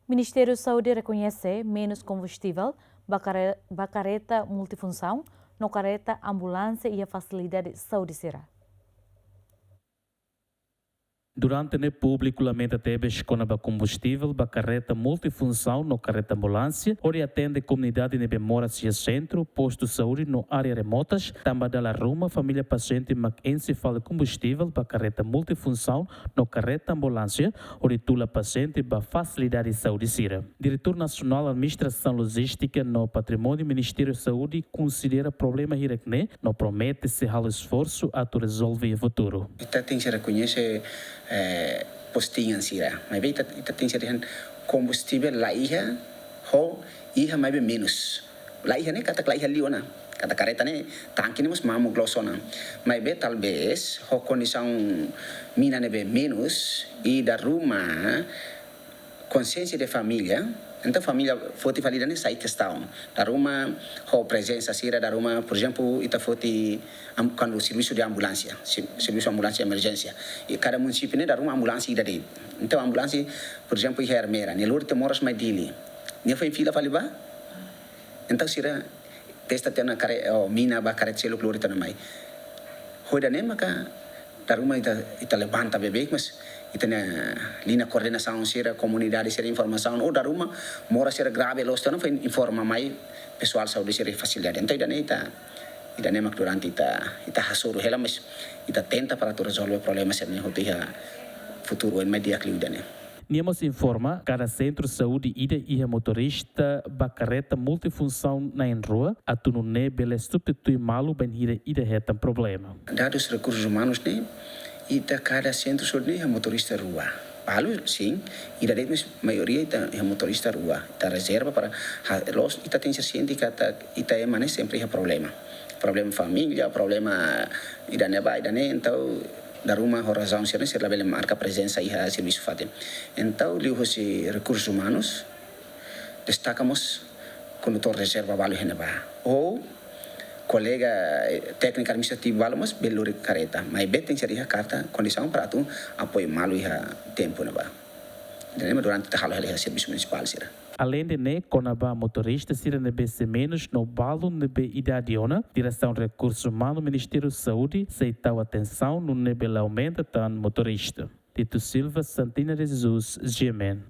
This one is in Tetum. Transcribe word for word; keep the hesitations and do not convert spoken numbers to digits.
Ministériu Saúde rekoñese menus kombustivel ba kare-, ba kareta multifunsaun no kareta ambulánsia iha fasilidade saúde sira. Durante ne'e públiku lamenta tebes kona-ba kombustivel ba kareta multifunsaun no kareta ambulánsia, hodi atende komunidade ne'ebé moras iha sentru, postu saúde no área remotas, tanba dala ruma família pasiente mak enxe fali kombustivel ba kareta multifunsaun no kareta ambulánsia, hodi tula pasiente ba fasilidade saúde sira. Diretór Nasionál Administrasaun Lojístika no Patrimóniu Ministériu Saúde konsidera problema hirak-ne'e no promete sei halo esforsu atu rezolve iha futuru. Ita tenke rekoñese, eh, postingan sira. Maibé ita, ita tenke dehan kombustivel la iha, ho iha maibé menus. La iha ne'e katak la iha liu ona. Katak kareta ne'e tanke ne'e mós mamuk loos ona. Maibé talvés ho kondisaun mina ne'ebé menus, i dala ruma konsiénsia de família. Entaun família foti fali ida-ne'e sai kestaun. Dala ruma ho prezensa sira, dala ruma, por ezemplu, ita foti am-, kuandu servisu de ambulánsia, si-, servisu ambulánsia emerjénsia. I kada munisípiu ne'e dala ruma ambulánsia ida de'it. Entaun ambulánsia, por ezemplu, iha Ermera, nia lori tiha moras mai Dili. Nia foin fila fali ba. Entaun sira testa tiha ona kare-, oh, mina ba kareta seluk lori tiha ona mai. Ho ida-ne'e maka dala ruma ita, ita levanta beibeik, mas ita-nia liña koordenasaun sira, komunidade sira informasaun, oh, dala ruma moras sira grave loos tiha ona foin informa mai pesoál saúde sira iha fasilidade. Entaun ida-ne'e ita, ida-ne'e mak durante ita, ita hasoru hela, mas ita tenta para atu rezolve problema sira-ne'e hotu iha futuru oin mai di'ak liu ida-ne'e. Nia mós informa, kada sentru saúde ida iha motorista ba kareta multifunsaun na'in-rua, atu nune'e bele substitui malu bainhira ida hetan problema. Dadus rekursus umanus ne'e, ita kada sentru saúde ne'e iha motorista rua. Balu, sin, ida de'it, mas maioria ita iha motorista rua. Ita rezerva para ha-, loos, ita tenke siente katak ita ema ne'e sempre iha problema. Problema família, problema ida-ne'e ba, ida-ne'e, entaun dala ruma ho razaun sira-ne'e sira labele marka prezensa iha servisu fatin. Entaun liuhusi rekursus umanus destaka mós kondutór rezerva balu iha ne'ebá. Ou kolega, eh, tékniku administrativu balu mós bele lori kareta. Maibé tenke iha karta kondisaun para atu apoiu malu iha tempu ne'ebá. Ida-ne'e mak durante ita halo hela iha servisu munisipál sira. Aleinde ne'e, kona-ba motorista sira ne'ebé sei menus no balu ne'ebé idade ona, Diresaun Rekursu Umanu Ministériu Saúde sei tau atensaun nune'e bele aumenta tan motorista. Tito Silva, Santina de Jesus, G M N.